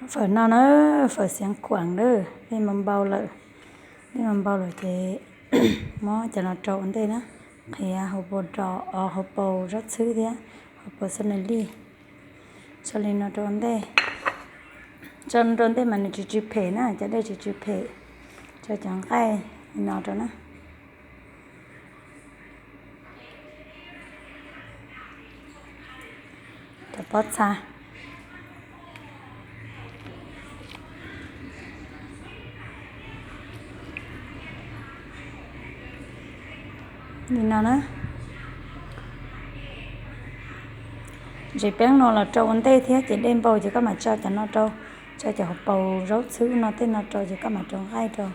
Fawm no na, fawm xeev khuam lawm, dej npau npau lawm. Dej npau npau lawm ces muab cov no rau ua ntej na. Qhiav hauv paus dos, hauv paus zaub txhwb thiab hauv paus xab nais lij. Tso li no rau ua ntej. Tso rau ntej mas nws tsis tsw phem na, cov dej tsis tsw phem. Tso cov nqaij li no rau na. Cov pob txha li no na. Ntsis peeb no los rau ua ntej thiab ces dej npau ces koj mam tso cov no rau, tso cov hauv paus zaub txhwb no tej no rau ces koj mam rau nqaij rau.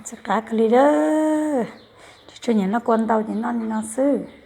Tsis qab kawg li lawm. Tsis tshua nyiam noj kua ntau ces noj li no xwb.